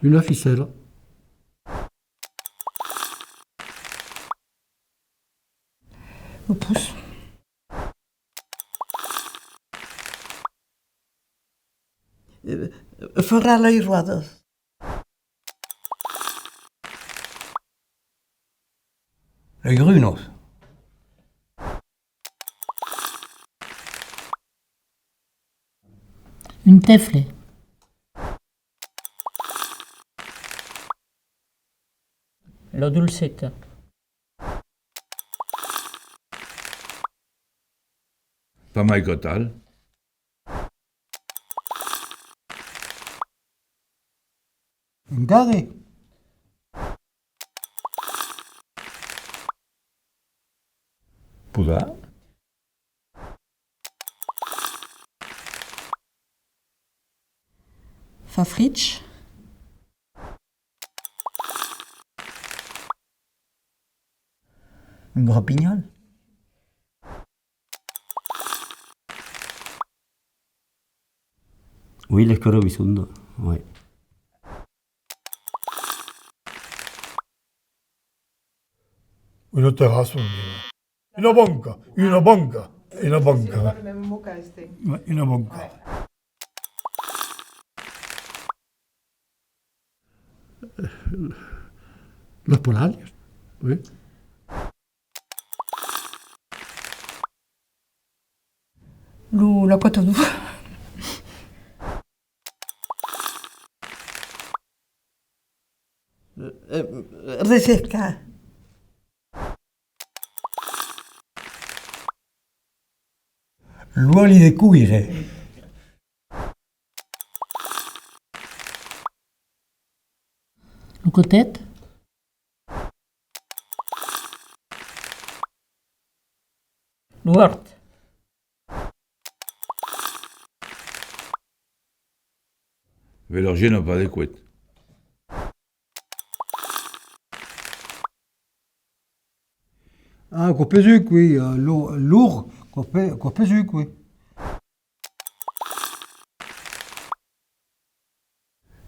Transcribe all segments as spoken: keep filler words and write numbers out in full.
Una ficèla. Lo pus. Eh, ferrar las rodas. Las grunas. Un tèfle. La dolceta. Pas mai qu'atal. Un carré. Podar. Fa fritge. Un rapinhal. Oui, l'escurabissonda, oui. Una terrassa, on dirait. Una banca, una banca, una banca. C'est pas le même mot qu'à Estaing. Ouais, una banca. Ouais. Los polarius, oui. Lo, la còta d'uòu. Eh, eh, recercar. L'òli de coire. Lo cotèt. L'òrt. Verger n'a pas de couette. Ah, aquò's pesuc, oui, euh, lo-, lourd, aquò's pe-, aquò's pesuc, oui.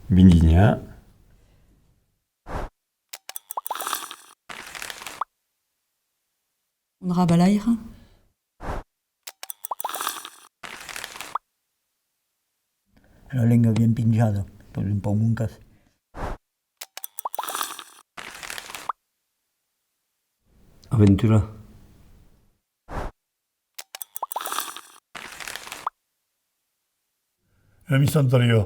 Vendinhar. Un rabalaire. La lenga bien penjada, per un pauc mon cas. Aventura. La missantariá.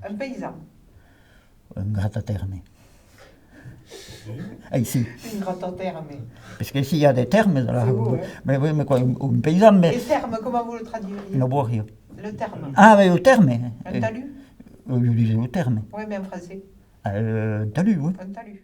Un paisan. Un gratatèrme. Ai, si. Un gratatèrme. Parce que si, il y a des termes dans la... C'est beau, hein. Mais oui, mais quoi, un, un paisan, mais... Et terme, comment vous le traduiriez ? Una bòria. Le terme. Ah, mais le terme. Un talus ? Euh, je disais le terme. Oui, mais en français. Euh, un talus, oui. Un talus.